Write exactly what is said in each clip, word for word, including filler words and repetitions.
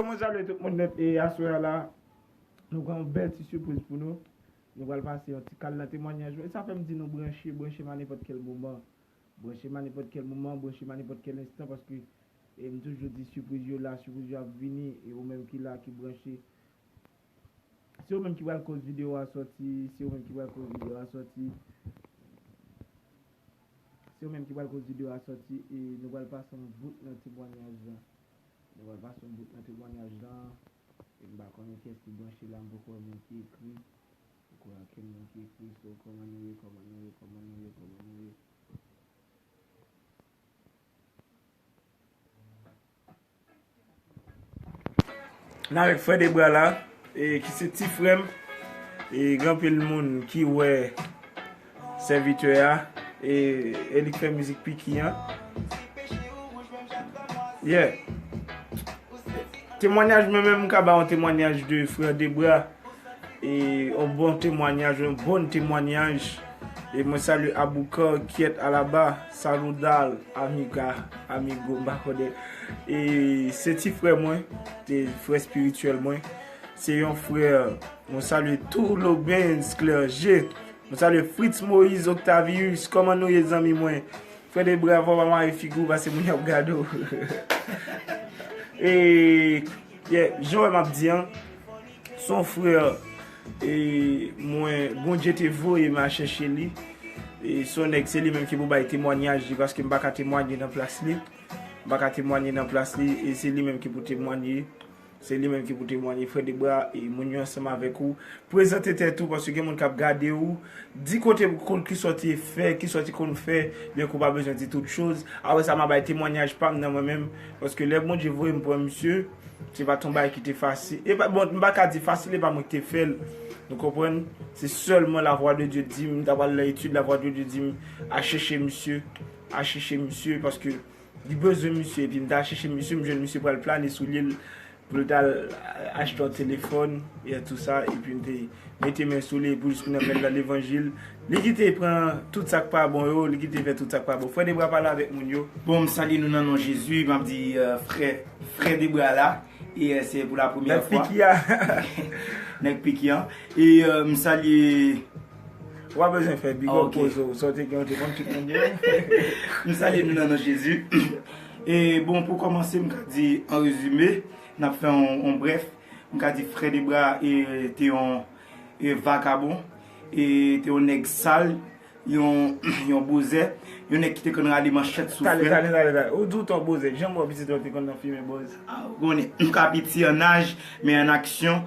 Mwen salye tout moun nèt e aswè a la, nou gen yon bèl ti sipriz pou nou. Nou pral pase yon ti kal nan temwanyaj. E sa fè m di nou branche, branche m a nenpòt kèl moman. Branche m a nenpòt kèl moman, branche m a nenpòt kèl enstan, paske e m toujou di sipriz yo la, sipriz yo ap vini, e ou menm ki la, ki branche. Se ou menm ki pral koz videyo a sòti, se ou menm ki pral koz videyo a sòti. Se ou menm ki pral koz videyo a sòti, e nou pral pase yon bout nan temwanyaj la. Nou pral pase yon bout nan temwanyaj la. E m pa konnen kiyès ki branche la, m poko wè moun ki ekri. M poko wè ankenn moun ki ekri, so kòman nou ye, kòman nou ye, kòman nou ye, kòman nou ye. N avèk frè Debra la, e ki se ti frè m, e gen anpil moun ki wè sèvitè a, e, e li k fè mizik Piki an. Yeah. Temwanyaj, mwen menm, m ka ba yon temwanyaj de frè Debra. E yon bon temwanyaj, yon bon temwanyaj. E mwen salye Abouka, Kiet Alaba, Saludal, Amiga, Amigo, m pa konnen. E se ti frè mwen, se frè espirityèl mwen. Se yon frè, mwen salye tou Lobens, Clergé. Mwen salye Fritz Moïse, Octavius, kòman nou ye zanmi mwen? Frè Debra, fò w pa mare figi w, paske moun yo ap gade w. E, yeah, jan w wè m ap di an, se yon frè, e, mwen, Bondye te voye m al chèche li. E se yon nèg, se li menm ki pou bay temwanyaj li, paske m pa ka temwanye nan plas li. M pa ka temwanye nan plas li, e se li menm ki pou temwanye. Se li menm ki pou temwanye. Frè Debra, e moun yo ansanm avèk ou. Prezante tèt ou, paske gen moun k ap gade w. Di kote, kote, kisa w te fè, kisa w te konn fè, byen ke w pa bezwen di tout choz. Apre sa, m a bay temwanyaj pa m nan mwen menm, paske lè Bondye voye m pran misye, se pa t yon bagay ki te fasil. E pa, bon, m pa ka di fasil, e pa mwen ki te fè l. Nou konprann? Se sèlman la voix de Dieu di m, m ta pral nan etid, la voix de Dieu di m, al chèche misye, al chèche misye, paske li bezwen misye, epi m t al chèche misye, m jwenn misye pral plane sou lye l pou l t al achte yon telefòn, e tou sa, epi m te mete men sou li, epi jis kounye a m met l nan levanjil. Li kite pran tout sa k pa bon yo, li kite fè tout sa k pa bon. Frè Debra, pale avèk moun yo. Bon, m salye nou nan non Jezi, m ap di, euh, frè, frè Debra la, e, euh, se pou la premyè fwa. Nèg Piki a. Nèg Piki an. E, euh, m salye Ou pa bezwen fè big up, ok, poze w, sa w te gen, w te konn tout moun yo. M salye nou nan non Jezi. E bon, pou kòmanse, m ka di, an rezime, n ap fè yon, yon brèf. M ka di, frè Debra, e, te yon, e, vagabon, e, te yon nèg sal, yon, yon bozè, yon nèg ki te konn rale manchèt sou frè. Tale, tale, tale, tale. Ou di w te yon bozè, janm wè pitit ou te konn nan fimen bòz. Ah, ou konnen, m ka piti an aj, men an aksyon,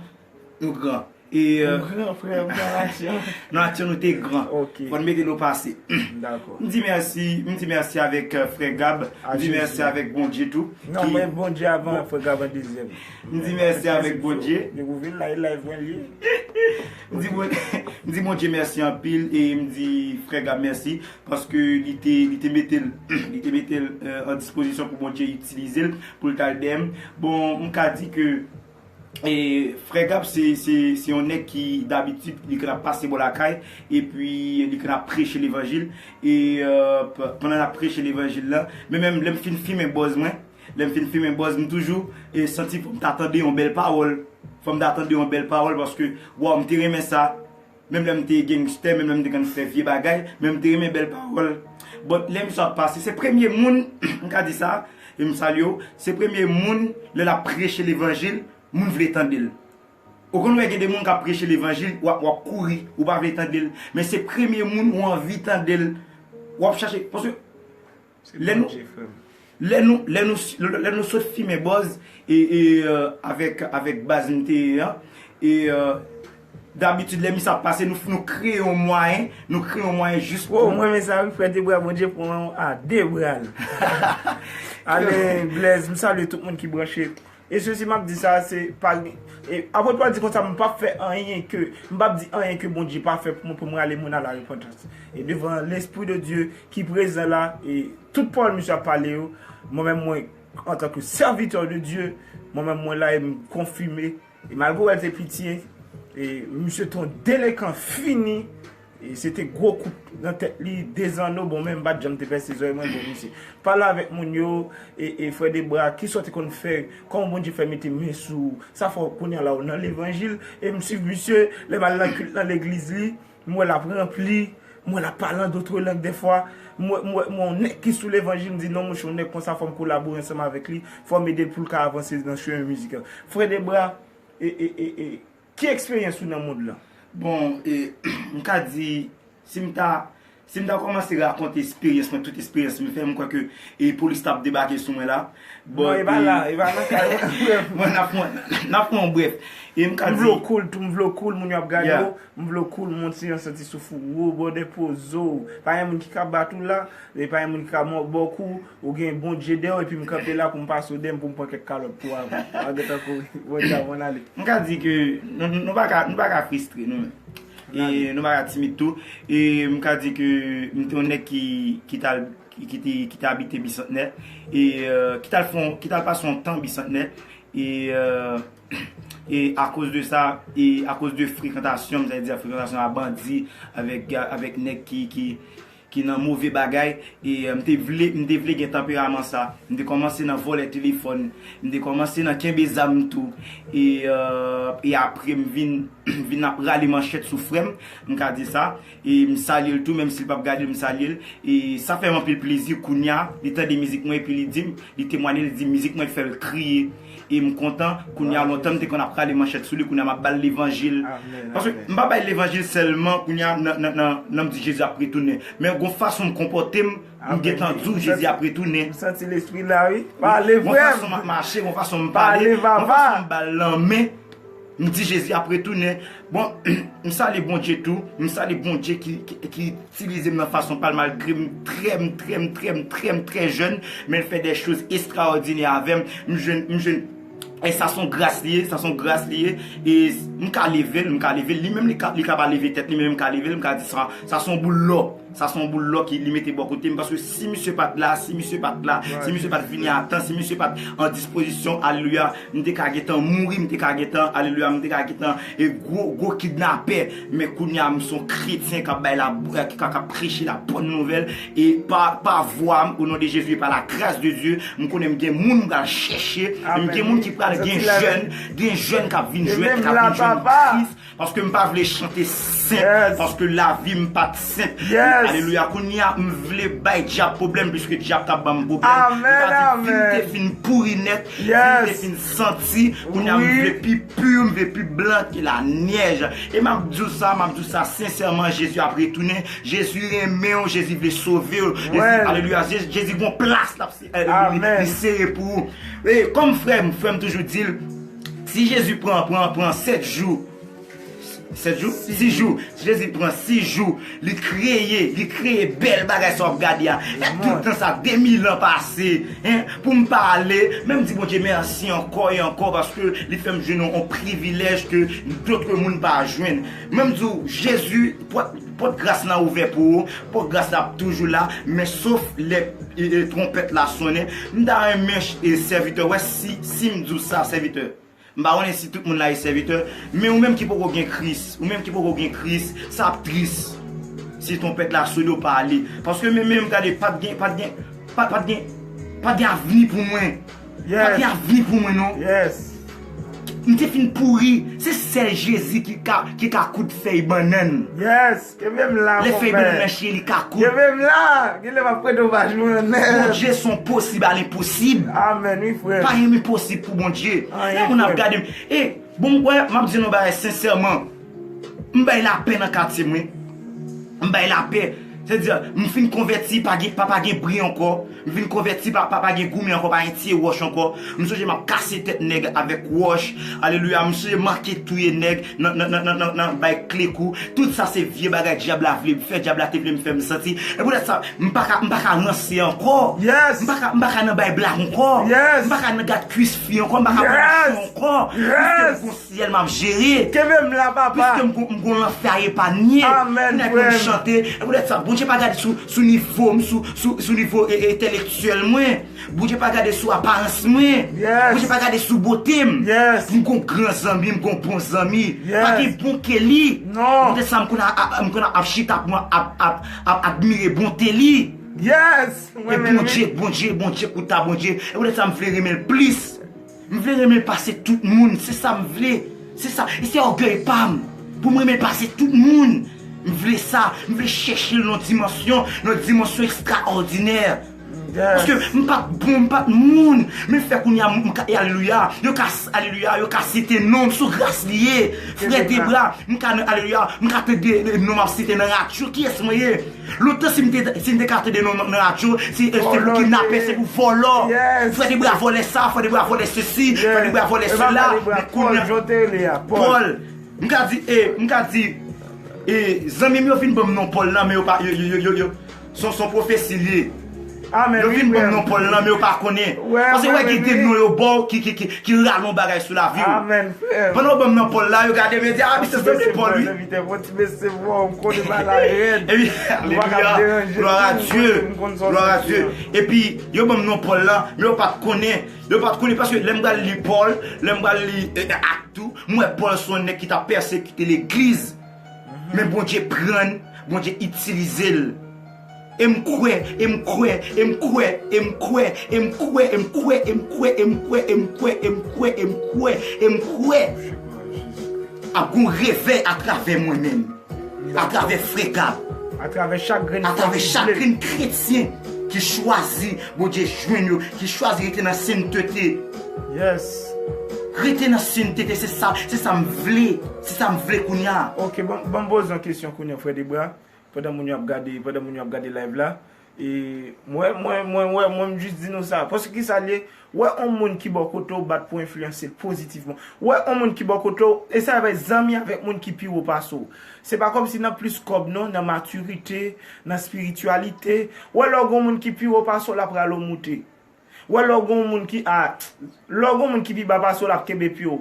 nou gran. E, euh, nou gran, frè, nou gran aksyon. Nan aksyon, nou te gran. Ok. Fò n mete nou pase. Dakò. M di mèsi, m di mèsi avèk, euh, frè Gab. M di mèsi avèk Bondye tou. Non, men Bondye avan, frè Gab an dezyèm. M di mèsi avèk Bondye. Depi w vin la, e live mwen li ye. M di Bon-, m di Bondye mèsi anpil e m di frè Gab mèsi paske li te, li te mete l, li te mete l, euh, an dispozisyon pou Bondye itilize l, pou l t al dèyè m. Bon, m ka di ke E frè Gab se, se, se yon nèg ki dabitid li konn ap pase bò lakay, epi li konn ap preche levanjil. E, euh, p-, pandan l ap preche levanjil la, men menm lè m fin fimen bòz mwen, lè m fin fimen bòz, m toujou, e, santi fò m ta tande yon bèl pawòl. Fò m ta tande yon bèl pawòl paske, waw, m te renmen sa. Menm lè m te gangstè, menm lè m te konn fè vye bagay, men m te renmen bèl pawòl. But lè misye ap pase, se premye moun, m ka di sa, e m salye w, se premye moun, lè l ap preche levanjil, moun vle tande l. Ou konn wè gen de moun k ap preche levanjil, w ap, w ap kouri, ou pa vle tande l. Men se premye moun ou anvi tande l. W ap chache, paske lè nou, lè nou, lè nou, lè nou sot fimen bòz, e, e, euh, avèk, avèk baz m te ye an, e, euh, dabitid, lè misye ap pase, nou, nou kreye yon mwayen, nou kreye yon mwayen jis pou. Oh, mwen renmen sa, wi, frè Debra, Bondye pran w a de bra l. Ale, Blaise, m salye tout moun ki branche. E sesi, m ap di sa, se pa, e apot Pòl di konsa, m p ap fè anyen ke, m p ap di anyen ke Bondye pa fè pou mwen, pou mwen ale moun a la repantans. E devan Lespri de Dye ki prezan la, e tout pawòl misye ap pale yo, mwen menm, mwen, antanke sèvitè de Dye, mwen menm, mwen la e m konfime. E malgre w wè l te piti, e misye te yon delenkan fini, E se te gwo kout nan tèt li, dezanno, bon, men m pa t janm te pèse zòrèy mwen, bon, misye. Pale avèk moun yo, e, e frè Debra, kisa w te konn fè, kòman Bondye fè mete men sou ou, sa fè w kounye a la w nan levanjil, e m swiv misye, lè m al nan kilt nan legliz li, m wè l ap ranpli, m wè l ap pale an dòt lang dèfwa, m wè, m wè, m wè yon nèg ki sou levanjil, m di non, monchè, yon nèg konsa, fò m kolabore ansanm avèk li, fò m ede l pou l ka avanse nan chemen mizik la. Frè Debra, e, e, e, e, ki eksperyans ou nan mond lan? Bon, e, m ka di, si m ta, si m ta kòmanse rakonte esperyans mwen, tout esperyans m fè, m kwè ke e, polis t ap debake sou mwen la. Bon, non, e pa la, e pa nan kay mwen. Bon, n ap fè, n ap fè yon brèf. E m ka di. M vle w cool tou, m vle w cool, moun yo ap gade w. M vle w cool, moun se yon santi souf ou wo, bòdè poze w. Pa gen moun ki ka bat ou la, e pa gen moun ki ka mò bòk ou, ou gen Bondye dèyè w, epi m kanpe la pou m pase w dèyè m pou m pran kèk kalòt tou avè w. A gentan kouri, Bondye a mwen ale. M ka di ke nou, nou, nou pa ka, nou pa ka fristre nou menm. E nou pa ka timid tou. E m ka di ke m te yon nèg ki, ki t al, ki, ki te, ki te abite Bisantnè. E, euh, ki t al fè yon, ki t al pase yon tan Bisantnè. E, euh, e akoz de sa, e akoz de frekantasyon, m ta di frekantasyon a bandi, avèk, avèk nèg ki, ki, ki nan move bagay, e, euh, m te vle, m te vle gen tanperaman sa. M te kòmanse nan vòlè telefòn, m te kòmanse nan kenbe zam tou. E, euh, e apre m vin, vin ap rale manchèt sou frè m, m ka di sa. E m salye l tou, menm si l p ap gade l, m salye l. E sa fè m anpil plezi, kounye a, li tande mizik mwen, epi li di m, li temwanye, li di mizik mwen fè l kriye. E m kontan, kounye a lontan m te konn ap rale manchèt sou li, kounye a m ap ba l levanjil. Paske m pa bay levanjil sèlman, kounye a nan, nan, nan, nan m di Jezi ap retounen. Men gon fason m konpòte m, m gentan di w Jezi ap retounen. M santi lespri la, wi. Pale vrè. Gon fason m ap mache, gon fason m pale, gon fason m ba l lanmen. M di Jezi ap retounen. Bon, m salye Bondye tou. M salye Bondye ki, ki, ki itilize m nan fason pa l malgre m trè, m trè, m trè, m trè, m trè jèn, men l fè de choz estrawòdinè avè m. M jwenn, m jwenn, e sa s on gras li ye, sa s on gras li ye. E m ka leve l, m ka leve l. Li menm li ka, li ka pa leve tèt li, men m ka leve l, m ka di sa, sa s on boul lò. Sa se yon boul lò ki li mete bò kote m, paske si misye pa t la, si misye pa t la, si misye pa t vini a tan, si misye pa t an dispozisyon, alelouya, m te ka gentan mouri, m te ka gentan, alelouya, m te ka gentan e gwo, gwo kidnapè. Men kounye a, m se yon kretyen k ap bay la, ki ka, k ap preche la bòn nouvèl, e pa, pa vwa m, o non de Jezi, e pa la gras de Dye, m konnen m gen moun m pral chèche, e m gen moun ki pral gen jèn, gen jèn k ap vin jwenn, k ap vin jwenn Kris. Paske m pa vle chante senp, paske lavi m pa t senp. Alelouya. Kounye a, m vle bay dyab pwoblèm, piske dyab t ap ban m pwoblèm. M pa di vi m te fin pouri nèt, vi m te fin santi. Kounye a, m vle pi pi, m vle pi blan ke la nyèj. E m ap di w sa, m ap di w sa sensèman, Jezi ap retounen. Jezi renmen w, Jezi vle sove w. Jezi, alelouya, Je- Jezi gon plas l ap se- li, li sere pou ou. E kòm frè m, frè m toujou di l, si Jezi pran, pran, pran sèt jou, sèt jou? Sis jou. Jezi pran sis jou. Li kreye, li kreye bèl bagay sa w ap gade a. E tout tan sa, de mil an pase, en, pou m pale, men m di Bondye mèsi ankò e ankò, paske li fè m jwenn yon, yon privilèj ke dòt moun pa jwenn. Men m di w, Jezi, pòt, pòt gras la ouvè pou ou, pòt gras la ap toujou la, men sof lè, e, e, twonpèt la sonnen. M ta renmen, e, sèvitè, wè si, si m di w sa, sèvitè. M pa konnen si tout moun la e sèvitè, men ou menm ki poko gen Kris, ou menm ki poko gen Kris, sa ap tris si twonpèt la sone w pa ale. Paske men, men, gade, pa t gen, pa t gen, pa, pa t gen, pa t gen avni pou mwen. Pa t gen avni pou mwen, non. M te fin pouri. Se sèl Jezi ki ka, ki ka koud fèy bannann. Kenbe m la, monpè. Lè fèy bannann nan chire, li ka koud. Kenbe m la. Genlè m ap pran domaj mwen nèt. Bondye se yon posib a lenposib. Amèn, wi, frè. Pa gen enposib pou Bondye. Anyen, frè. Lè moun ap gade m, e, bon, wè, m ap di nou bagay sensèman. M bay lapè nan katye m, wi. M bay lapè. Sètadi, m fin konvèti, pa gen, pa, pa gen bri ankò. M vin konvèti, pa, pa, pa gen goumen ankò, pa gen tiye wòch ankò. M sonje m ap kase tèt nèg avèk wòch. Alelouya, m sonje m manke touye nèg nan, nan, nan, nan, nan, nan bay kle kou. Tout sa se vye bagay dyab la vle m fè, dyab la te vle m fè m santi. E poutèt sa, m pa ka, m pa ka ranse ankò. M pa ka, m pa ka nan bay blag ankò. M pa ka nan gad kwis fi ankò, m pa ka pran manchon ankò. Piske m gon syèl m ap jere. Kenbe m la, papa. Piske m gon, m gon lanfè a epanye. Amèn, frè m. Kounye a pou m chante. E poutèt sa, Bondye Bondye pa gade sou, sou nivo m, sou, sou, sou nivo e, entelektyèl mwen. Bondye pa gade sou aparans mwen. Bondye pa gade sou bote m. M gon gran zanmi, m gon bon zanmi. Pa gen bon ke li. Poutèt sa, m konn a- a- m konn ap chita pou mwen ap, ap, ap admire bonte li. E Bondye, Bondye, Bondye, kouta Bondye. E poutèt sa, m vle renmen l plis. M vle renmen l pase tout moun. Se sa m vle. Se sa. E se ògèy pa m. Pou m renmen l pase tout moun. M vle sa. M vle chèche l nan dimansyon, nan dimansyon ekstraòdinè. Paske m pa t bon, m pa t moun. Men fè kounye a, m ka, e alelouya. Yo ka, alelouya, yo ka site non m sou gras li ye. Frè Debra, m ka nan, alelouya, m ka tande non m ap site nan radyo. Kiyès mwen ye? Lontan si m te, si m te ka tande non nan radyo, se, se pou kidnapè, se pou vòlò. Frè Debra vòlè sa, frè Debra vòlè sesi, frè Debra vòlè sela. Men kounye a, Pòl. M ka di, e, m ka di, e, zanmi m yo vin ban m non Pòl lan, men yo pa, yo, yo, yo, yo, yo. Se yon, se yon pwofesi li ye. Yo vin ban m non Pòl lan, men yo pa konnen. Paske wè gen de non yo ba w ki, ki, ki, ki rale yon bagay sou lavi w. Pandan yo ban m non Pòl la, yo gade m, yo di, "A, misye sanble Pòl, wi." Epi, alelouya, glwa a Dye, glwa a Dye. Epi, yo ban m non Pòl lan, men yo pa t konnen. Yo pa t konnen paske lè m pral li Pòl, lè m pral li, e, Ak tou, m wè Pòl se yon nèg ki t ap pèsekite legliz. Men Bondye pran l, Bondye itilize l. E m kwè, e m kwè, e m kwè, e m kwè, e m kwè, e m kwè, e m kwè, e m kwè, e m kwè, e m kwè, e m kwè, e m kwè, e m kwè, ap gon revèy atravè mwen menm, atravè frè Gab, atravè chak grenn kretyen ki chwazi Bondye jwenn yo, ki chwazi rete nan sentete. Rete nan sentete, se sa, se sa m vle, se sa m vle kounye a. Ok, ban, ban m poze yon kesyon kounye a, frè Debra. Pandan moun yo ap gade, pandan moun yo ap gade live la, e mwen, mwen, mwen, mwen, mwen, m jis di nou sa. Paske ki sa l ye? Wè yon moun ki bò kote w bat pou enfliyanse l pozitivman. Wè yon moun ki bò kote w, e sa va zanmi avèk moun ki pi wo pase w. Se pa kòmsi nan plis kòb non, nan matirite, nan espirityalite. Wè lè w gen yon moun ki pi wo pase w, l ap rale w moute. Wè lè w gen yon moun ki, a, lè w gen yon moun ki pi ba pase w, l ap kenbe pye w.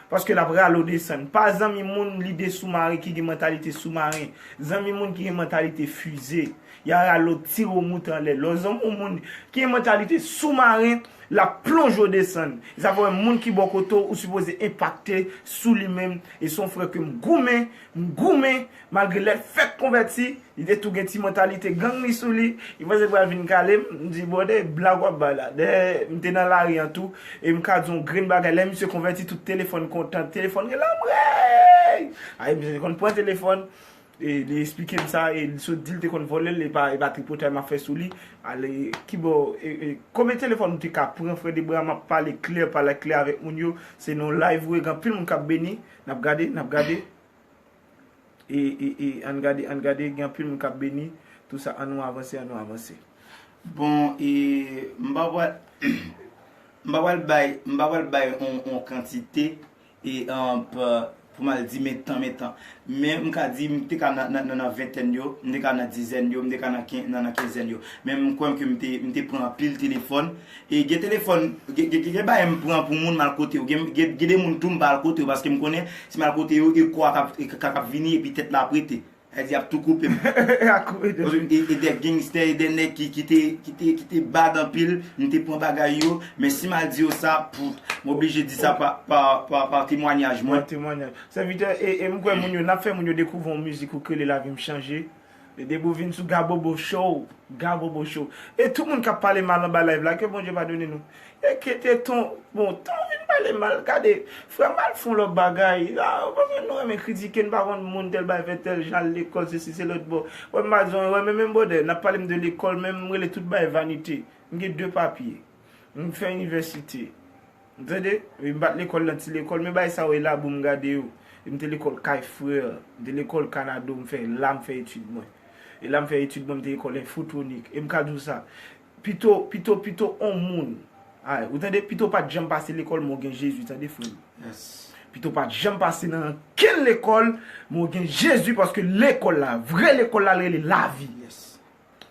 Paske l ap rale w desann. Pa zanmi moun lide soumaren ki gen mantalite soumaren. Zanmi moun ki gen mantalite fize. Y a rale w, tire w moute anlè. Lè w zanmi yon moun ki gen mantalite soumaren, l ap plonje w desann. E sa fè w wè moun ki bò kote w, ou sipoze enpakte sou li menm. E se yon frè ke m goumen, m goumen, malgre lè l fèk konvèti, li te tou gen ti mantalite gang li sou li. Li panse pral vin kale m. M di, "Brother, blag w ap bay la." Dèyè, m te nan lari an tou. E m ka di yon grenn bagay. Lè misye konvèti, tout telefòn kontan. Telefòn gen lanmwey! Ay, misye te konn pran telefòn. E li eksplike m sa. E li sot di l te konn vòlè l. E pa, e pa tripotay m ap fè sou li. Ale, kibò, e, e, konbyen telefòn ou te ka pran, frè Debra? M ap pale klè, pale klè avèk moun yo. Se nan live ou ye, gen anpil moun k ap beni. N ap gade, n ap gade. E, e, e, ann gade, ann gade, gen anpil moun k ap beni. Tou sa, ann nou avanse, ann nou avanse. Bon, e, m pa pral, m pa pral bay, m pa pral bay on, on kantite, e, an, p-, pou m al di men tan, men tan. Men m ka di, m te ka nan, nan, nan, nan ventèn yo, m te ka nan dizèn yo, m te ka nan ken-, nan, nan kenzèn yo. Men m kwè ke m te, m te pran anpil telefòn. E gen telefòn, gen, gen, gen, gen bagay m pran pou moun m al kote yo. Gen, gen, gen de moun tou m pa al kote yo, paske m konnen si m al kote yo, e kò a k ap, e k-, k-, k ap vini, epi tèt la ap rete. Sa vle di y ap tou koupe m. Y ap koupe tèt. Paske e, e de gangstè, e de nèg ki, ki te, ki te, ki te bad anpil, m te pran bagay yo, men si m al di yo sa, pouf, m oblije di sa pa, pa, pa, pa temwanyaj mwen. Pa temwanyaj. Sèvitè, e, e m kwè moun yo, n ap fè moun yo dekouvri yon mizik ou k rele Lavi m chanje. E depi w vin sou Gabobo Show, Gabobo Show. E tout moun k ap pale mal anba live la, ke Bondye padone nou. E kite ton, bon, ton vin pale mal, gade, frè m al fè yon lòt bagay. A, ou konprann, nou renmen kritike, n pa konn moun tèl bagay fè tèl jan, al lekòl, sesi, se lòt bò. Wè, m pa di yon, wè, men menm bòdè, n ap pale m de lekòl, men m rele tout bagay vanite. M gen de papye. M fè inivèsite. Ou tande? Wi, m pa t lekòl nan ti lekòl, men bagay sa yo e labou m gade yo. E m te lekòl kay frè, m te lekòl Kanado, m fè la, m fè etid mwen. E la, m fè etid mwen, m te lekòl enfotwonik. E m ka di w sa, pito, pito, pito on moun. Ay, ou tande? Pito w pa t janm pase lekòl, men w gen Jezi, tande, frè m? Pito w pa t janm pase nan ankenn lekòl, men w gen Jezi, paske lekòl la, vrè lekòl la, l rele lavi.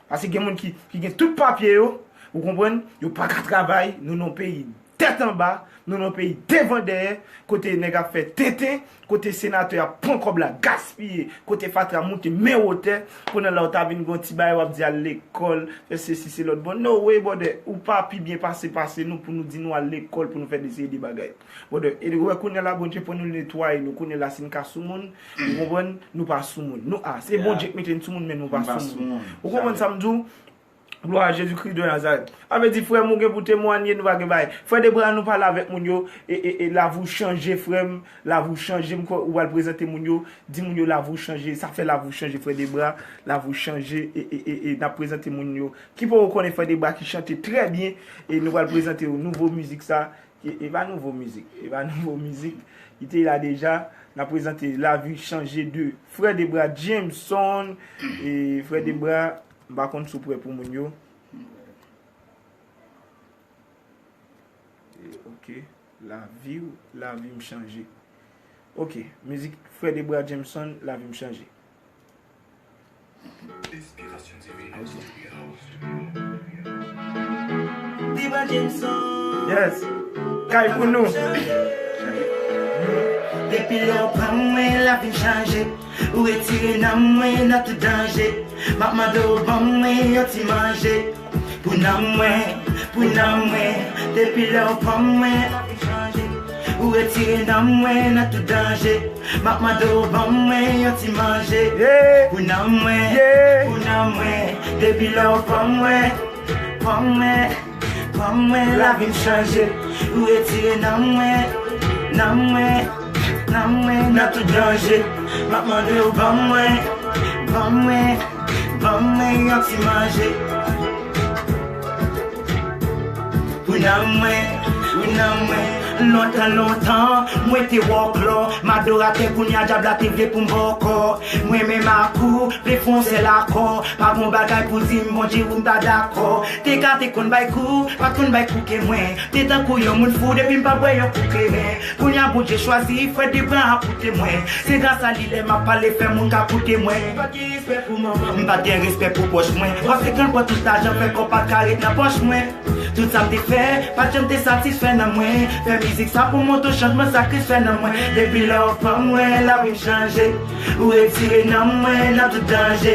Paske gen moun ki, ki gen tout papye yo, ou konprann, yo pa ka travay, nou nan yon peyi tèt anba, nou nan yon peyi devan dèyè, kote nèg ap fè tenten, kote senatè ap pran kòb la gaspiye, kote fatra moute men wotè, kounye a la w ta vin gen yon ti bagay w ap di al lekòl, fè sesi se lòt. Bon, no way, brother, ou pa pi byen pase pase nou pou nou di nou al lekòl pou nou fè de seri de bagay. Brother, e wè kounye a la Bondye pran nou netwaye nou, kounye a la si n ka sou moun, ou konprann, nou pa sou moun. Nou a, se Bondye k mete n sou moun men nou pa sou moun. Ou konprann sa m di w? Glwa a Jezikri de Nazarèt. Sa vle di, frè m, ou gen pou temwanye, nou pa gen bagay. Frè Debra, nou pale avèk moun yo, e, e, e, lavi w chanje, frè m, lavi w chanje, m kwè ou pral prezante moun yo, di moun yo lavi w chanje, sa fè lavi w chanje, frè Debra, lavi w chanje, e, e, e, e, n ap prezante moun yo. Ki poko konnen frè Debra ki chante trè byen, e nou pral prezante yo nouvo mizik sa, e, e pa nouvo mizik, e pa nouvo mizik, li te la deja, n ap prezante lavi chanje de frè Debra Jameson, e frè Debra, M pa konn si w prè pou moun yo. E, ok. Lavi w, lavi m chanje. Ok. Mizik Frè Debra Jameson, Lavi m chanje. Ok. Debra Jameson. Yes. Kay pou nou. Depi lè w pran mwen, lavi m chanje. Ou retire nanm mwen nan tout danje. M ap mande w ban mwen yon ti manje. Pou nanm mwen, pou nanm mwen. Depi lè w pran mwen, ou retire nanm mwen nan tout danje. M ap mande w ban mwen yon ti manje. Yeah. Pou nanm mwen, yeah, pou nanm mwen. Depi lè w pran mwen, pran mwen, pran mwen, lavi m chanje. Ou retire nanm mwen, nanm mwen, nanm mwen nan tout danje. M ap mande w ban mwen, ban mwen, ban mwen yon ti manje. Pou nanm mwen, pou nanm mwen. Lontan, lontan, mwen te wòklò. M adoratè, kounye a dyab la te vle pou m bòkò. Mwen menm ak ou, vle fè yon sèl akò. Pa gon bagay pou di m, Bondye, ou m pa dakò. Te ka te konn bay kou, pa t konn bay kou ke mwen. Te tankou yon moun fou, depi m pa bwè yon kou kleren. Kounye a Bondye chwazi, frè Debra ap koute mwen. Se gras a li lè m ap pale, fè moun ka koute mwen. M pa t gen respè pou manman m, m pa t gen respè pou pwòch mwen. Paske kan l pran tout lajan, fè kòb pa t ka ret nan pòch mwen. Tout sa m te fè, pa t janm te satisfè nan mwen. Fè mizik sa pou montre w chanjman sa Kris fè nan mwen. Depi lè w pran mwen, lavi m chanje. Ou retire nanm mwen nan tout danje.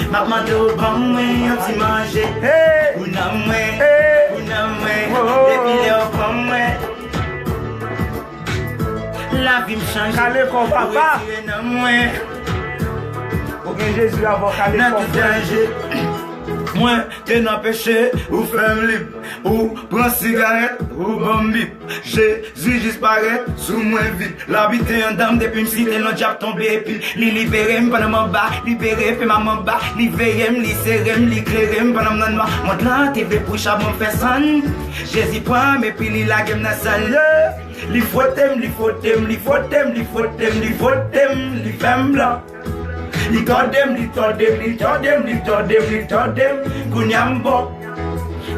M ap mande w ban mwen yon ti manje. Hey! Pou nanm mwen, hey, pou nanm mwen. Oh, oh, oh. Depi lè w pran mwen, lavi m chanje. Kale kò w, papa. Ou retire nanm mwen. Ou gen Jezi avè w, kale kò w, frè. Nan tout danje. Mwen te nan peche, ou fè m lib. Ou pran sigarèt, ou ban m bip. Jezi jis parèt, sou mwen vip. L abite anndan m depi m site non, dyab tonbe epi li libere m pandan m anba. Libere fè m anba, li veye m, li sere m, li klere m pandan m nan nwa. Mond lan te vle pou chabon m fè sann. Jezi pran m epi li lage m nan sann. Li fwote m, li fwote m, li fwote m, li fwote m, li fwote m, li fè m blan. Li tòde m, li tòde m, li tòde m, li tòde m, li tòde m. Kounye a m bon.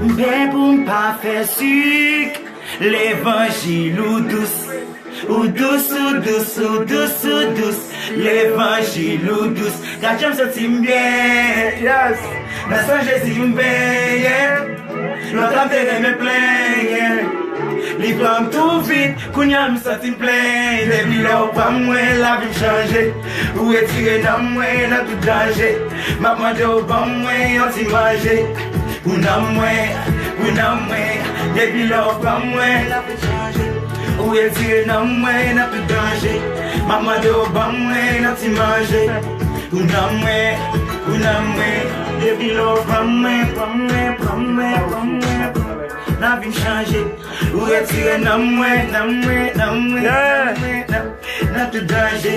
M byen pou m pa fè sik. Levanjil ou dous. Ou dous, ou dous, ou dous, ou dous. Levanjil ou dous. Gad jan m santi m byen. Yes. Nan san Jezi m benyen. Lontan m te renmen plenyen. Li pran m tou vit, kounye a m santi m plen. Depi lè w pran mwen, lavi m chanje. Ou retire nanm mwen nan tout danje. M ap mande w ban mwen yon ti manje. Pou nanm mwen, pou nanm mwen. Depi lè w pran mwen, lavi m chanje. Ou retire nanm mwen nan tout danje. M ap mande w ban mwen yon ti manje. Pou nanm mwen, pou nanm mwen. Depi lè w pran mwen, pran mwen, pran mwen, pran mwen, pran mwen. Lavi m chanje. Ou retire nanm mwen, nanm mwen, nanm mwen, yeah, nanm mwen, nanm, nan tout danje.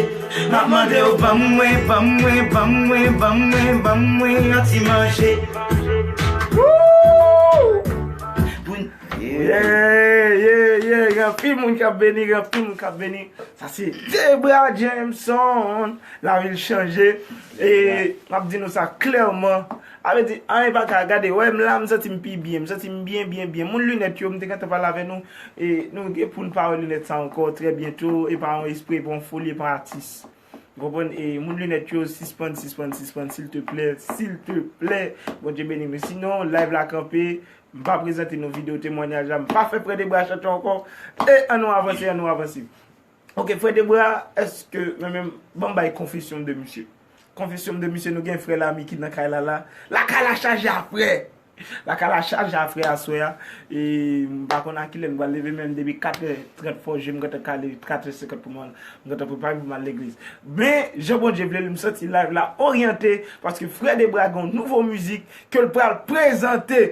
M ap mande w ban mwen, ban mwen, ban mwen, ban mwen, ban mwen yon ti manje. Woo! Pou n- Yeah, yeah, yeah. Gen anpil moun k ap beni, gen anpil moun k ap beni. Sa se Debra Jameson. Lavi l chanje. E m ap di nou sa klèman. A vle di, anyen pa ka gade. Wè m la, m santi m pi byen. M santi m byen, byen, byen. Moun linèt yo, m te gentan pale avè nou. E nou gen pou n pa wè linèt sa ankò trè byento. E pa yon espre, e pa yon foli, e pa yon atis. Konprann? E moun linèt yo, sispann, sispann, sispann, silteplè, silteplè. Bondye beni nou. Sinon, live la kanpe. M pa prezante nou videyo temwanyaj la. M pa fè Frè Debra chante ankò. E ann nou avanse, ann nou avanse. Ok, Frè Debra, èske, men, men, ban m bay konfesyon m de misye. Konfesyon m de misye, nou gen frè Lami ki nan kay la la. Lakay la chaje a frè. Lakay la chaje a frè aswè a. E m pa konn a kilè m pral leve, men depi kat è trant fò je m gentan kale, kat è senkant pou m al, m gentan prepare pou m al legliz. Men, jan Bondye vle l, m santi live la oryante, paske Frè Debra gen yon nouvo mizik ke l pral prezante.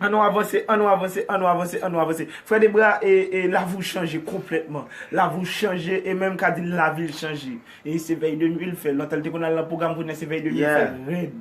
Ann nou avanse, ann nou avanse, ann nou avanse, ann nou avanse. Frè Debra, e, e, lavi w chanje konplètman. Lavi w chanje, e menm ka di lavi l chanje. E se vèy de nwi l fè. Lontan l te konn al nan pwogram, kounye a se vèy de nwi l fè. Yeah. Rèd.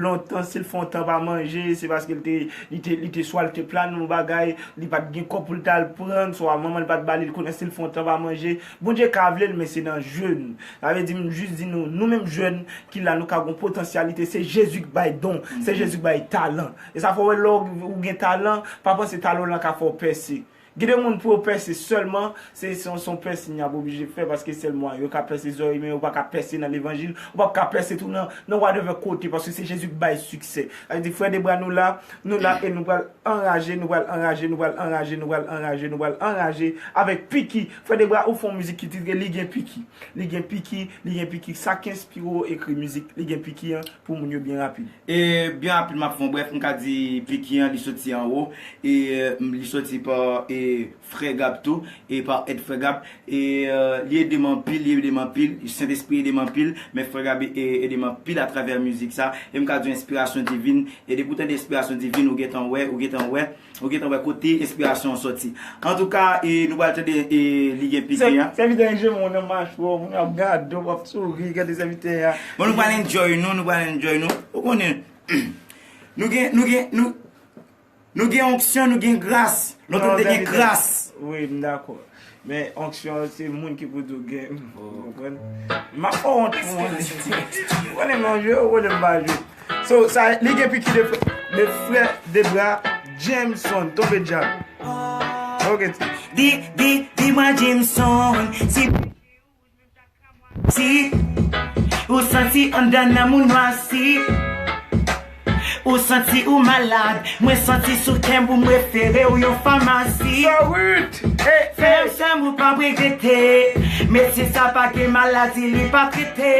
Lontan, si l fè yon tan pa manje, se paske l te, li te, li te swa l te plane yon bagay, li pa t gen kòb pou l t al pran, swa manman l pa t ba li l, kounye a si l fè yon tan pa manje. Bondye ka vle l, men se nan jèn. Sa vle di, m jis di nou, nou menm jèn ki la, nou ka gen potansyalite, se Jezi k bay don, se Jezi k bay talan. E sa fè w wè lè w, ou gen talan, pa panse talan w lan ka fè w pèse. Gen de moun pou yo pèse sèlman, se, se yon, se yon pèse y ap oblije fè, paske sèlman yo ka pèse zòrèy, men yo pa ka pèse nan levanjil, ou p ap ka pèse tou nan, nan whatever kote, paske se Jezi k bay siksè. Sa vle di, Frè Debra, nou la, nou la, e nou pral anraje, nou pral anraje, nou pral anraje, nou pral anraje, nou pral anraje avèk Piki. Frè Debra, ou fè yon mizik ki titre Li gen Piki. Li gen Piki, li gen Piki. Sa k enspire w ekri mizik Li gen Piki an pou moun yo byen rapid? E byen rapid, m ap fè yon brèf, m ka di Piki an, li soti anwo, e, e, li soti pa, e, Frè Gab tou, e pa èd Frè Gab, e, e, li ede m anpil, li ede m anpil, Sentespri ede m anpil, men Frè Gab, e, ede m anpil atravè mizik sa, e m ka di w enspirasyon divin, e depi w tande enspirasyon divin, ou gentan wè, ou gentan wè, ou gentan wè kote enspirasyon an sòti. Antouka, e, nou pral tande, e, Li gen Piki an. Sèvitè an jwe moun nan machwè, moun ap gade w, ap souri, gade sèvitè a. Bon, nou pral enjoy nou, nou pral enjoy nou. Ou konnen, nou gen, nou gen, nou, nou gen onksyon, nou gen gras. Lontan te gen kras. Wi, m dakò. Men onksyon se moun ki pou di w gen. Ou konprann? M ap fè wont pou moun. Ou konnen m ap jwe, ou konnen m pa jwe. So, sa, Li gen Piki de, de Frè Debra, Jameson, tonbe djab. Ok. Di, di, di mwen Jameson, si Si ou santi anndan nanm ou nwasi, ou santi ou malad, mwen santi sou kè m pou m refere w yon famasi. Fè m sè m ou p ap regrete, medsen sa pa gen maladi li pa trete.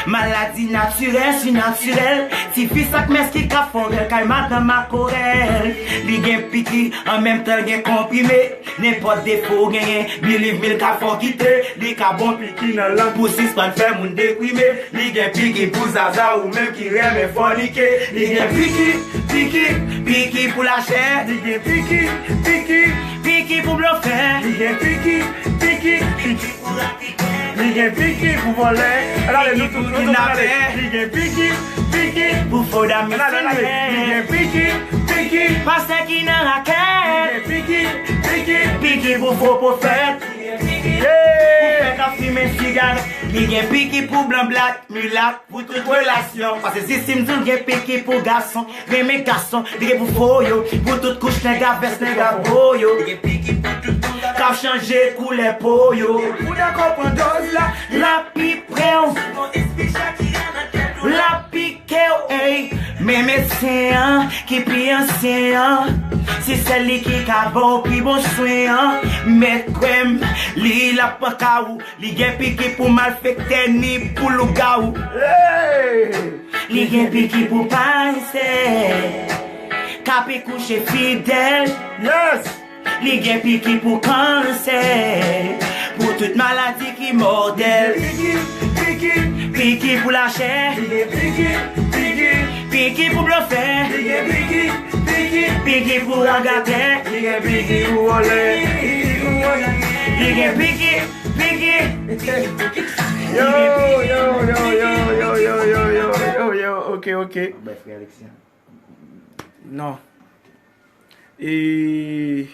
Maladi natirèl, sinatirèl, ti fi sa k mès ki ka fè w rèl kay madanm makorèl. Li gen piki, an menm tan l gen konprime. Nenpòt defo w genyen, biliv mi l ka fè w kite. Li ka bon piki nan lang pou sispann fè moun deprime. Li gen piki pou zaza ou menm ki renmen fònike. Li gen piki, piki, piki pou lachè. Li gen piki, piki, piki pou blofè. Li gen piki, piki, piki pou rapikè. Li gen piki pou vòlè. Ann ale, nou tout, nou tout, ann ale. Li gen piki, piki pou fo dam misyonè. Li gen piki, piki, pastè ki nan rakèt. Li gen piki, piki, piki pou fo pwofèt. Pou fè k ap fimen sigarèt. Li gen piki pou blan, blak, milat, pou tout relasyon. Paske si, si m di w gen piki pou gason, renmen gason, li gen pou fo yo, pou tout kouch nèg a vès, nèg a po yo. Li gen piki pou tout moun k ap chanje koulè po yo. Ou dakò pran dòz la, l ap pi pre w. L ap pike w, ey. Men medsen an ki pi ansyen an, se sèl li ki ka ba w pi bon swen an. Mèt kwè m, li la pran ka ou. Li gen piki pou malfektè ni pou lougawou. Hey! Li gen piki pou pastè k ap kouche fidèl. Yes! Li gen piki pou kansè, pou tout maladi ki mòtèl. Piki, piki, piki pou lachè. Li gen piki, piki, piki pou blofè. Li gen piki, piki, piki pou ragatè. Li gen piki pou vòlè. Li gen piki, piki. Yo, yo, yo, yo, yo, yo, yo, yo, yo, yo, ok, ok. Bay frè Alexia. Non. E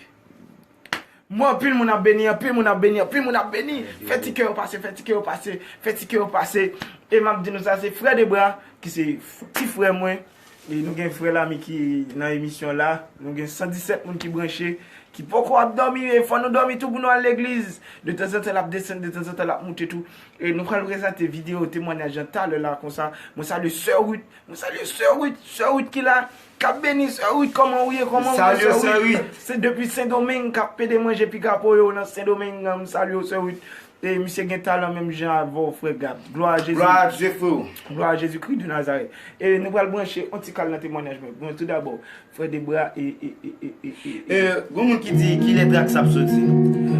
m wè anpil moun ap beni, anpil moun ap beni, anpil moun ap beni. Fè ti kè yo pase, fè ti kè yo pase, fè ti kè yo pase. E m ap di nou sa, se Frè Debra ki se f-, ti frè mwen. E nou gen frè Lami ki nan emisyon la. Nou gen san disèt moun ki branche. ki poko ap dòmi, e fò nou dòmi tou pou nou al legliz. De tanzantan l ap desann, de tanzantan l ap moute tou. E nou pral prezante videyo temwanyaj lan talè la konsa. Mwen salye sè Ruth, mwen salye sè Ruth, sè Ruth ki la, k ap beni sè Ruth, kòman ou ye, kòman ou ye sè Ruth? Se depi Sendomeng k ap pede manje pika pou yo nan Sendomeng, m salye w sè Ruth. E misye gen talan menm jan avè w, frè Gab. Glwa a Jezi. Glwa a Dye, freo. Glwa a Jezikri de Nazarèt. E nou pral branche yon ti kal nan temwanyaj mwen. Bon, tou dabò, frè Debra, e, e, e, e, e, e, e. E, gon moun ki di, kilè trak sa ap soti?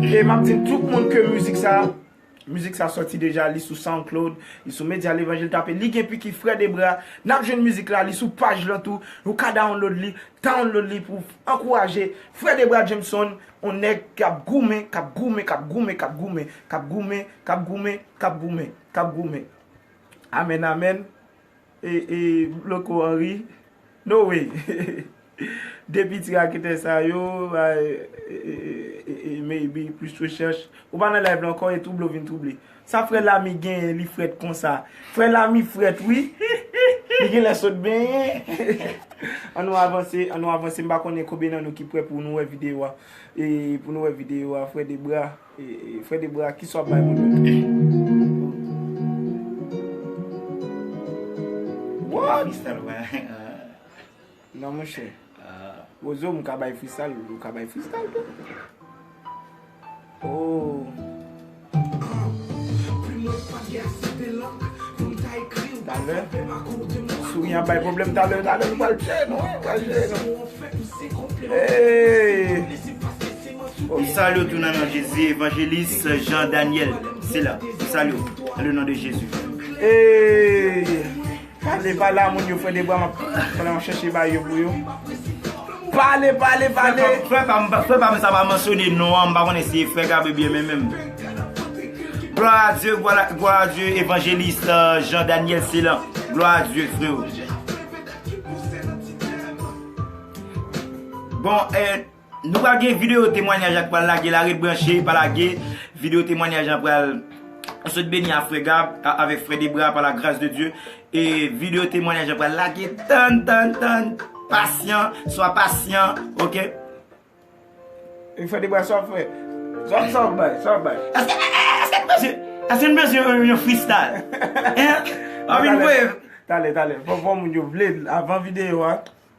E m ap di tout moun ke mizik sa, mizik sa sòti deja, li sou SoundCloud, li sou Medya Levanjil, tape Li gen piki frè Debra, n ap jwenn mizik la, li sou paj lan tou, ou ka download li, download li pou ankouraje frè Debra Jameson, yon nèg k ap goumen, k ap goumen, k ap goumen, k ap goumen, k ap goumen, k ap goumen, k ap goumen, k ap goumen. Amèn, amèn. E, e, Loko Henry, no way. De piti raketè sa yo, bay, e, e, e, e, maybe, plis rechèch. Ou pa nan live la ankò, e twouble w vin twouble. Sa frè Lami genyen, li frèt konsa? Frè Lami frèt, wi. Li genlè sot benyen. Ann nou avanse, ann nou avanse. M pa konnen konbyen nan nou ki prè pou nou wè videyo a. E pou nou wè videyo a, frè Debra. E, e, frè Debra, kisa w ap bay moun yo tou? What? Freestyle, wè. Non, monchè. Ah. Wozo, m ka bay freestyle, ou ka bay freestyle tou. Oh. Talè. Souri an bay pwoblèm talè, talè, nou pral jere nou, wi, pral jere nou. Hey! M salye w tou nan non Jezi, Evanjelis Jean Daniel, se la. M salye w, dans le nom de Jésus. Hey! Pale, pale a moun yo, frè Debra, m ap, pale, m ap chèche bay yo pou yo. Pale, pale, pale. Frè pa m, frè pa m, sa pa mansyone non an, m pa konnen si e frè Gab ebyen men menm. Gloire à Dieu, gloire, gloire à Dieu, Evanjelis, euh, Jean Daniel Celan. Gloire à Dieu, freo. Bon, eh, nou pral gen videyo temwanyaj la k pral lage la, ret branche, pa lage. Videyo temwanyaj la pral sot beni a frè Gab, a, avèk frè Debra, par la grâce de Dieu. E videyo temwanyaj la pral lage, tann, tann, tann, pasyan, swa pasyan, oke? E frè Debra, sa w fè? Sa w, sa w bay, sa w bay? Èske, èske n bezwen, èske n bezwen yon, yon freestyle? Hein? W ap vin voye. Talè, talè. Fò, fò moun yo vle, avan videyo a,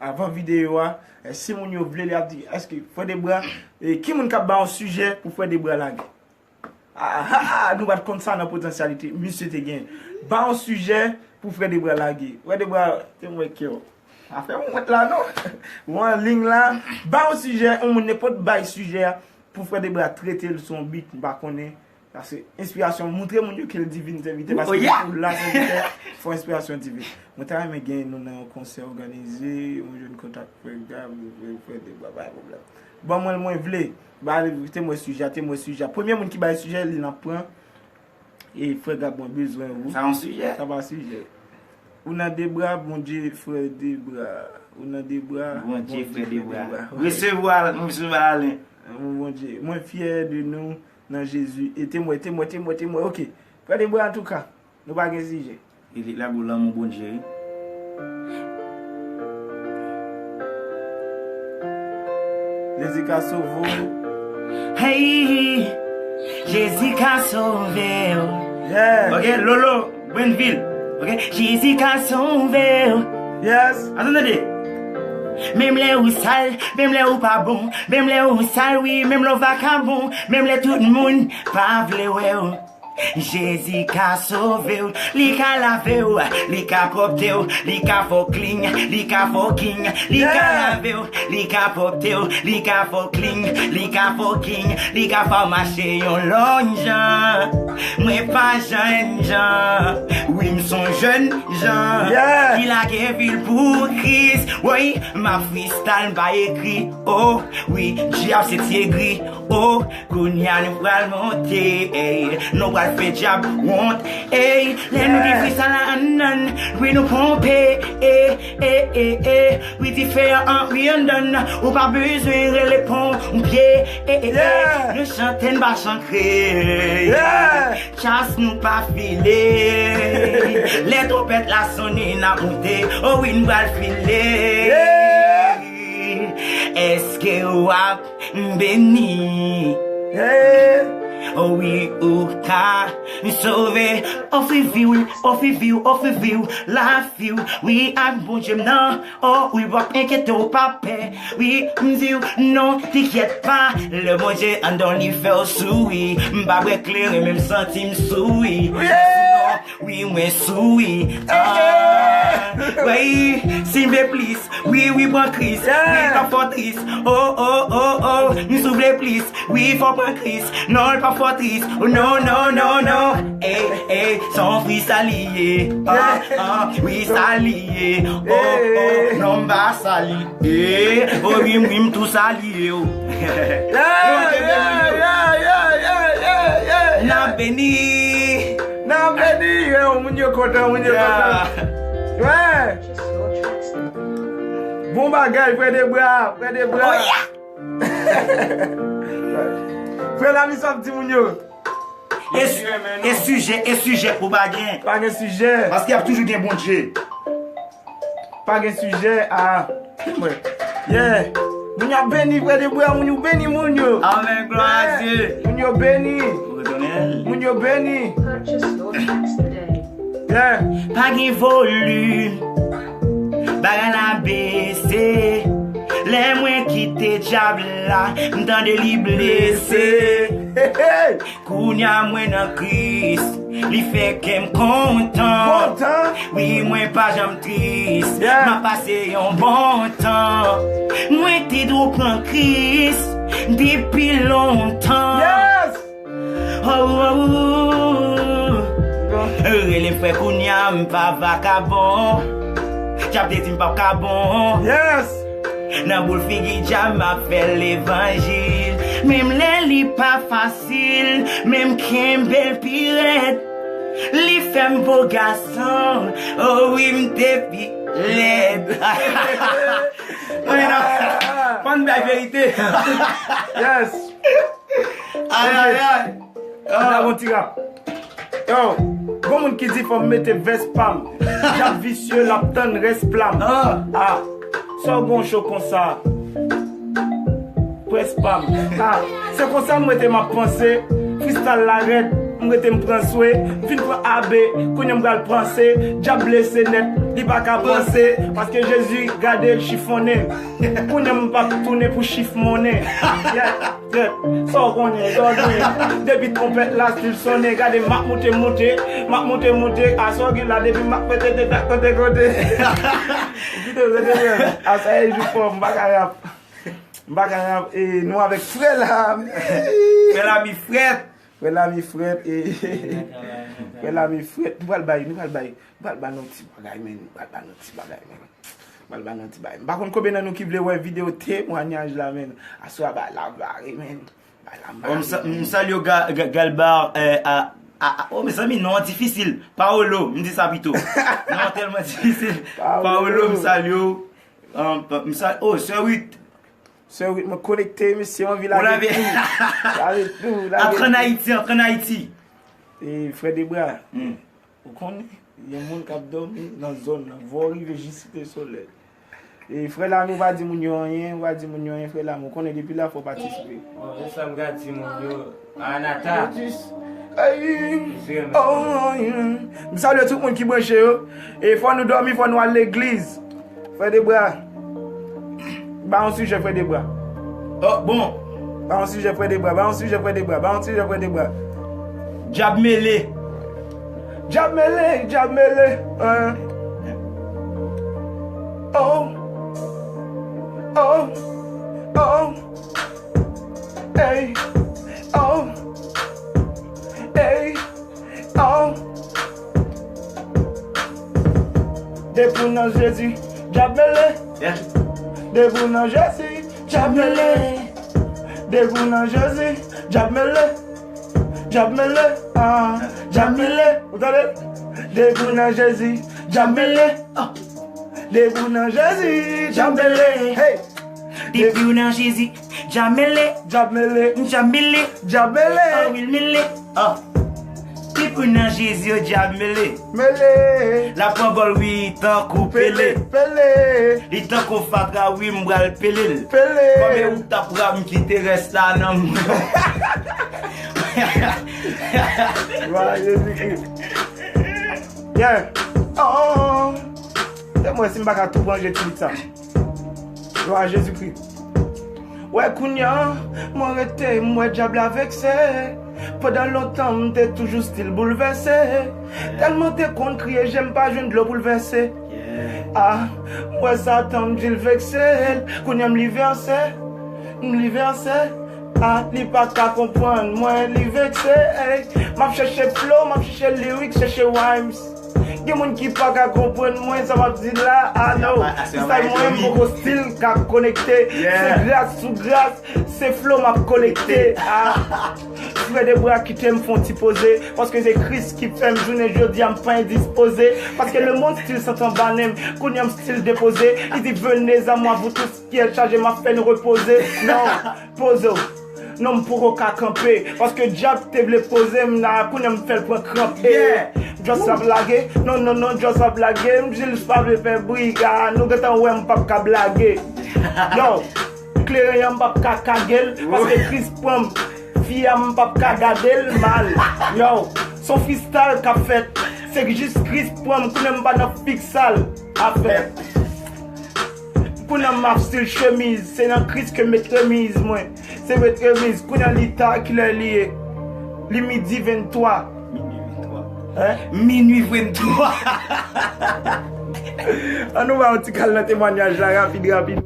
avan videyo a, eh, si moun yo vle, li ap di, èske frè Debra, eh, ki moun k ap ba yon sijè pou frè Debra lage? Ah, ah, ah, nou pa t konn sa nan potansyalite misye te gen. Ba yon sijè pou frè Debra lage. Frè Debra, te mwen kè w. Afè mwen wont la, non. Ou an liy la. Ba yon sijè, yon moun nenpòt bay sijè a pou frè Debra trete l sou yon bit, m pa konnen. Paske enspirasyon, montre moun yo ke l divin sèvitè. Paske ou la sèvitè, fò enspirasyon divin. Mwen ta renmen gen nou nan yon konsè òganize, yon jwenn kontak frè Gab, frè, frè Debra, pa gen pwoblèm. Ban mwen l, mwen vle. Ba, te mwen sijè, te mwen sijè. Premye moun ki bay sijè, li n ap pran. E frè Gab, mwen bezwen ou. Sa yon sijè? Sa pa sijè. Ou nan de bra, Bondye, frè Debra. Ou nan de bra, Bondye, frè Debra. Resevwa l, mwen resevwa l, Alen. Mon Bondye, mwen fyè de nou nan Jezi. E temwen, temwen, temwen, temwen. Oke. Frè Debra, antouka, nou pa gen sijè. Li lage w lanmou Bondye, wi. Jezi ka sove w. Hey, Jezi ka sove w. Yeah. Ok, Lolo, Brenville. Ok, Jezi ka sove w. Yes. Atann tande. Menm lè ou sal, menm lè ou pa bon, menm lè ou sal, wi, menm lè ou vakabon, menm lè tout moun pa vle wè w. Jezi ka sove w, li ka lave w, li ka pwòpte w, li ka fè w clean, li ka fè w king, li ka lave w, li ka pwòpte w, li ka fè w clean, li ka fè w king, li ka fè w mache yon lòn jan. Mwen pa jènjan, wi m son jèn jan, ki lage vi l pou Kris. Woy, m ap freestyle, m pa ekri, oh, wi, dyab se ti egri, oh. Kounye a nou pral monte, ey, nou pral fè dyab wont, ey, lè nou gen freestyle la anndan, wi nou ponpe, ey, ey, ey, ey, wi dife an, wi anndan, ou pa bezwen rele ponpye, ey, ey, ey, nou chante n pa chankre, chas nou pa file, lè twonpèt la sonnen n ap monte, oh wi n pral file, èske w ap M beni. Hey. Oh wi, ou ka sove. Ofri vi w, ofri vi w, ofri vi w, lavi w. Wi, ak Bondye m nan. Oh wi, w ap enkyete w, pa pè. Wi, m di w, non, t'inquiète pas. Lè Bondye anndan w, li fè w souri. M pa bwè kleren, men m santi m souri. Wi, mwen souri. Ah, wi, si m vle plis. Wi, wi, pran Kris. Wi, pa fò tris. Oh, oh, oh, oh. M soufle plis. Wi, fò pran Kris. Non, l pa fò tris. Oh, non, non, non, non. Ey, ey, se yon fri sa li ye. Ah, ah, wi, sa li ye. Oh, oh, non, m pa sa li ye. Oh, wi, m, wi, m tou sa li ye, oh. Yeah, yeah, yeah, yeah, yeah, yeah, yeah, yeah. N ap beni. N ap beni. Yo, moun yo kontan, moun yo kontan. Yeah. Ouais. Bon bagay, frè Debra, frè Debra. Oh, yeah. Frè Lami, sa ap di moun yo. E, e sijè, e sijè pou pa gen. Pa gen sijè. Paske y ap toujou gen Bondye. Pa gen sijè a. Yeah. Moun yo beni, frè Debra, moun yo beni, moun yo. Amen, glwa a Dye. Moun yo beni. Moun yo beni. Purchase your tracks today. Yeah. Pa gen volim. Bagay la bese. Lè mwen kite dyab la, m tande li blese. Hey, hey. Kounye a mwen nan Kris, li fè kè m kontan. Kontan. Wi, mwen pa janm tris. Yeah. M ap pase yon bon tan. Mwen te dwe pran Kris depi lontan. Yes. Oh, oh, oh. Rele m frè, kounye a m pa vakabon. Dyab te di m p ap ka bon. Yes. Nan boul figi dyab m ap fè levanjil. Menm lè li pa fasil, men m kenbe l pi rèd. Li fè m bo gason, oh wi, m te pi lèd. Wi, non. Fò n bay verite. Yes. Ay, ay, ay. N ap yon ti rap. Yo, gon moun ki di fò m mete vès pa m. Dyab visye, l ap tann rès pla m. Ah. Ah, sa w gon cho konsa? Près pa m. Ah, se konsa m rete m ap panse. Freestyle la rèd, m rete m pran swe. M fin pran A B, kounye a m pral panse. Dyab blese nèt, li pa ka panse. Paske Jezi gade l chifonnen. Kounye a m p ap tounen pou chif monnen. Yeah. Sa w konnen, sa w konnen. Depi twonpèt la still sonnen, gade m ap moute, moute, m ap moute, moute. A sa w gen la, depi m ap mete tèt ak kote, kote. Kite w rete menm. A sa e jou fò, m pa ka rap. M pa ka rap. E nou avèk frè Lami. Frè Lami frèt. Frè Lami frèt. E frè Lami frèt. Nou pral bay, nou pral bay. Nou pral ba nou ti bagay, men. Nou pral ba nou ti bagay, men. M pral ba nou ti bagay. M pa konn konbyen nan nou ki vle wè videyo temwanyaj la, men. Aswè a bagay la vare, men. Bagay la vare, men. M sa-, m salye w, Ga-, Ga-, Galbar, eh, a, a, a, oh, mezanmi, non an difisil. Paolo, m di sa pito. Non an tèlman difisil. Paolo. Paolo, m salye w. Um, m sa-, oh, Sè Ruth. Sè Ruth, mwen konekte, mesye, anvi lage tou. Lage tou, lage tou. Antre an Ayiti, antre an Ayiti. E, frè Debra. Hmm. Ou konnen, gen moun k ap dòmi nan zòn nan. Vò rive jis Site Solèy. E frè Lami, ou pa di moun yo anyen, ou pa di moun yo anyen, frè Lami, ou konnen depi la fò w patisipe. Bon, se sa m ka di moun yo, Anata. Jis, ay, oh, ay. M salye tout moun ki branche yo. E fò nou dòmi, fò nou al legliz. Frè Debra. Ba yon sijè, frè Debra. Oh, bon. Ba yon sijè, frè Debra. Ba yon sijè, frè Debra. Ba yon sijè, frè Debra. Dyab mele. Dyab mele, dyab mele. Hein. Oh. Oh. Oh. Hey. Oh. Hey. Oh. Depi w nan Jezi, dyab mele. Yeah. Depi w nan Jezi, dyab mele. Depi w nan Jezi, dyab mele. Dyab mele, ah, dyab mele. Ou tande? Depi w nan Jezi, dyab mele. Ah. Depi w nan Jezi, dyab mele. Hey. Depi w nan Jezi, dyab mele. Dyab mele. Dyab mele. Dyab mele. Ah, wi, l mele. Ah. Depi Kounye a Jezi yo dyab mele. Mele. L ap pran gòl wi tankou Pele. Pele. Li tankou fatra wi m pral pele l. Pele. Kòm e ou t ap pran m kite rès la nan mwen. Glwa a Jezikri. Yeah. Oh. Se mwen si m pa ka tou ranje ti bit sa. Glwa a Jezikri. Wè kounye a, mwen rete, m wè dyab la vekse. Pandan lontan, m te toujou stil boulvèse. Tèlman te konn kriye, je m pa jwenn dlo pou l vèse. Ah, m wè Satan, m di l vekse l. Kounye a, m li vèse, m li vèse. Ah, li pa ka konprann mwen, li vekse. Ey, m ap chèche flow, m ap chèche lyrics, chèche rhymes. Gen moun ki pa ka konprann mwen, sa m ap di la, ah no. Freestyle mwen, m poko stil ka konekte. Se gras sou gras, se flow m ap kolekte. Ah. Frè Debra kite m fè yon ti poze, paske se Kris ki fè m jounen jodi a m pa endispoze. Paske le monde stil santan banen m, kounye a m stil depoze. Li di venez à moi vous tous, kyèl chaje m ap fè nou repoze. Non, poze w. Non, m poko ka kanpe, paske dyab te vle poze m la, kounye a m fè l pran kranpe. Just ap lage, non, non, non, just ap lage, m jis pa vle fè bri, ka nou gentan wè m p ap ka blage. Yo, kleren an m p ap ka kage l, paske Kris pran m, fi a m p ap ka gade l mal. Yo, s on freestyle k ap fèt, se jis Kris pran m, kounye a m pa nan fiksal afè. Kounye a m ap stil chemiz, se nan Kris ke m met remiz mwen. Se met remiz, kounye a li ta, kilè li ye? Li midi venntwa. Minui venntwa. Hein? Minui venntwa. Ann nou ba yon ti kal nan temwanyaj la, rapid, rapid.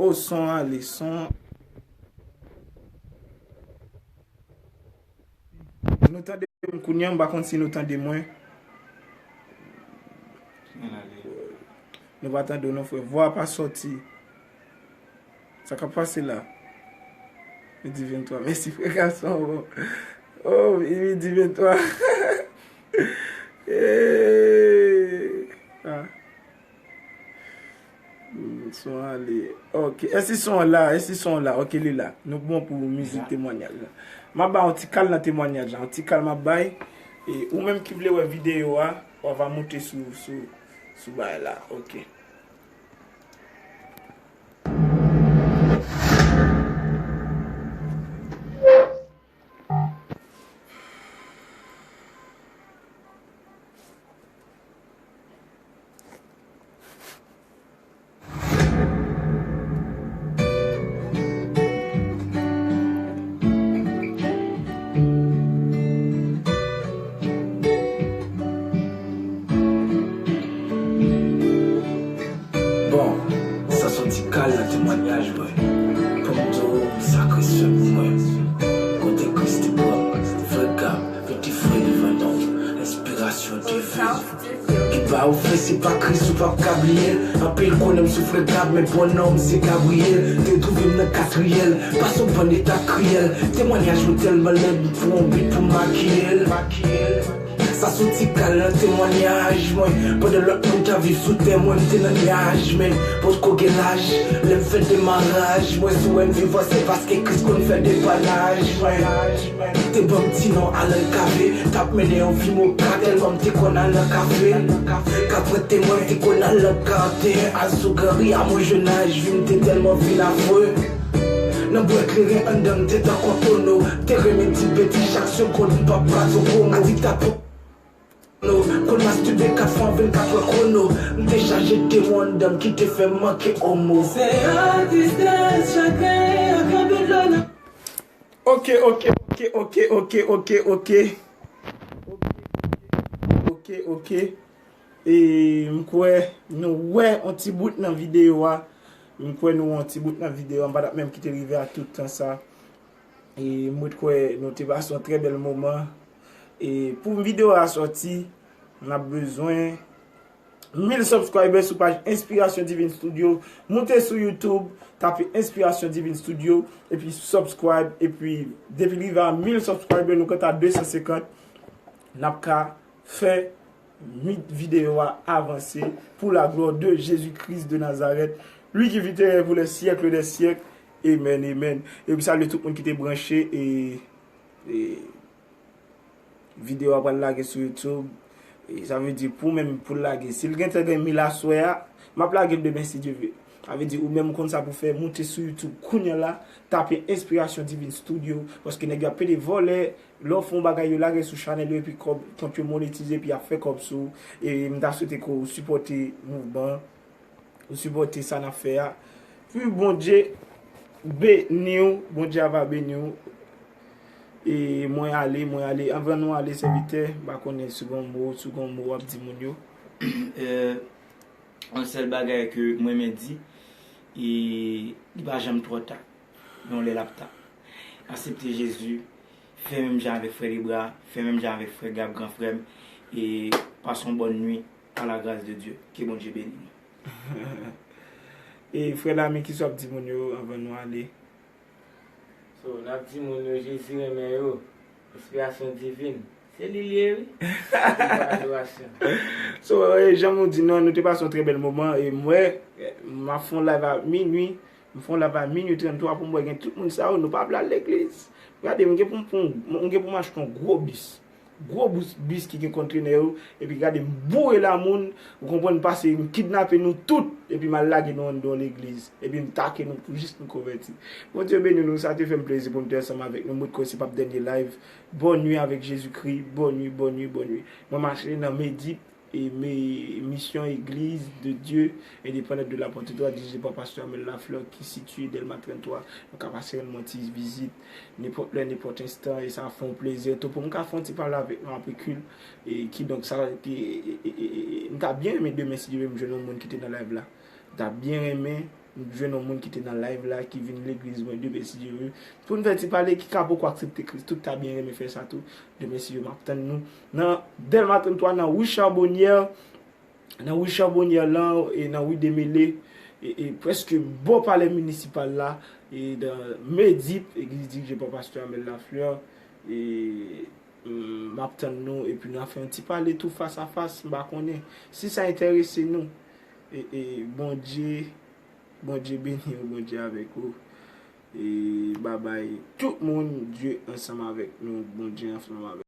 O, son ale, son. Nou tande m kounye a, m pa konn si nou tande mwen. Nou pa tande w non, frè. Vwa a pa sòti. Sa k ap pase la? Midi venntwa. Mèsi, frè gason. Oh, midi venntwa. Eh. Ah. Hmm, son ale. Ok. Èske son an la? Èske son an la? Ok, li la. Nou bon pou mizik temwanyaj la. M ap ba yon ti kal nan temwanyaj la. Yon ti kal m ap bay. E ou menm ki vle wè videyo a, w a va moute sou, sou, sou bagay la. Ok. Bon, sa soti kal nan temwanyaj mwen. Pou m di w, sa Kris fè pou mwen. Kote Kris te pran m, frè Gab, piti frè devan non. Enspirasyon divin. Ki pa ofè, se pa Kris, ou p ap ka bliye l. Anpil konnen m sou frè Gab, men bon non m se Gabriyèl. Te twouve m nan kat riyèl, pase yon bann eta kriyèl. Temwanyaj mwen tèlman lèd, m pran yon bit pou m makiye l. Sa soti kal nan temwanyaj mwen. Pandan lòt moun t ap viv sou tè, mwen m te nan nyaj, men potko gen laj. Lè m fè demaraj, mwen si w wè m vivan, se paske Kris konn fè depanaj mwen. Te ban m ti non Alan Kave, t ap mennen yon vi moka, tèlman m te konn al nan kafe. Ka prete mwen, m te konn al nan karanteyen, al sou Granri a mon jenaj, vi m te tèlman vin afre. Nan bwè kleren anndan m te tankou Antono, te renmen di betiz chak segonn, m p ap bat yon gwo mo. Adik ta pran non, konn mastibe kat fwa an vennkat wè kwono. M te chaje demon anndan m ki te fè m manke omo. Se yon tristès, chagren, ak yon bit dlo nan Ok, ok, ok, ok, ok, ok, ok. Ok, ok, ok, ok, Ok, ok. E m kwè nou wè yon ti bout nan videyo a. M kwè nou wè yon ti bout nan videyo a. M pa t ap menm kite rive a tout tan sa. E m ret kwè nou te pase yon trè bèl moman. E pou videyo a sòti, n ap bezwen mil subscribers sou paj Inspiration Divine Studio. Moute sou YouTube, tape Inspiration Divine Studio, epi subscribe, epi depi l rive a mil subscribers, nou kanta de san senkant, n ap ka fè mit videyo a avanse pour la gloire de Jésus-Christ de Nazareth, lui qui vit et règne pour les siècles des siècles. Amen, amen. E m salye tout moun ki te branche e, e videyo a pral lage sou YouTube. E sa vle di pou menm pou l lage. Si l gentan gen mil aswè a, m ap lage l demen si Dye ve. Sa vle di ou menm ou konn sa pou fè, moute sou YouTube kounye a la, tape Inspiration Divine Studio, paske nèg yo ap pede vòlè, lè w fè yon bagay yo lage sou chanèl yo epi kòb, kont yo monetize epi y ap fè kòb sou ou. E m ta swete ke w sipòte mouvman an. Ou sipòte sa n ap fè a. Pou Bondye beni w, Bondye ava beni w. E mwen ale, mwen ale. Anvan nou ale, sèvitè, m pa konnen si gon mo, si gon mo w ap di moun yo. Euh, yon sèl bagay ke mwen renmen di, e li pa janm twò ta. Yon lè l ap ta. Aksepte Jezi, fè menm jan avèk frè Debra, fè menm jan avèk frè Gab, gran frè m, e pase yon bòn nwi, par la grâce de Dieu. Ke Bondye beni nou. E frè Lami, kisa w ap di moun yo anvan nou ale? So, n ap di moun yo Jezi renmen yo. Inspirasyon divin. Se li l ye wi. Viv adorasyon. So, e, jan nou di non, nou te pase yon trè bèl moman e m wè, e, m ap fè yon live a minui. M fè yon live a minui trannntwa pou m wè gen tout moun sa yo, nou pa vle al legliz. Gade, m gen pou m, pou m, m gen pou m achte yon gwo bis. Gwo bis, bis ki gen kontrenè yo, epi gade m boure la moun, ou konprann, pase m kidnape nou tout, epi m al lage nou anndan yon legliz, epi m take nou pou jis nou konvèti. Bondye beni nou, sa te fè m plezi pou m te ansanm avèk nou, m ret kwè se p ap dènye live. Bòn nwi avèk Jezikri, bòn nwi, bòn nwi, bòn nwi. Mwen mache nan Medip, e me, Mission Église de Dieu Indépendante de la Pointe-aux-Trembles, dirije pa pastè Amel Lafleur ki sitiye Dèlma trannntwa. Nou ka pase rann mwen ti vizit nenpòt lè, nenpòt enstan, e sa fè yon plezi. Tou pou m ka fè yon ti pale avèk nou apre kult, e kidonk sa te, e, e, e, e, m ta byen renmen demen si Dye vle m jwenn yon moun ki te nan live la. M ta byen renmen m jwenn yon moun ki te nan live la, ki vin legliz mwen demen si Dye vle. Pou n fè ti pale ki ka poko aksepte Kris tou, ta byen renmen fè sa tou. Demen si Dye m ap tann nou nan Dèlma trannntwa, nan ri Charbonnière, nan ri Charbonnière lan, e nan ri Demele, e, e prèske bò palè minisipal la, e nan Medip, egliz dirije pa pastè Amel Lafleur, e, mm, m ap tann nou, epi nou a fè yon ti pale tou fas a fas, m pa konnen si sa enterese nou. E, e, Bondye, Bondye beni w, Bondye avèk ou. E, babay tout moun, Dye ansanm avèk nou, Bondye ansanm avèk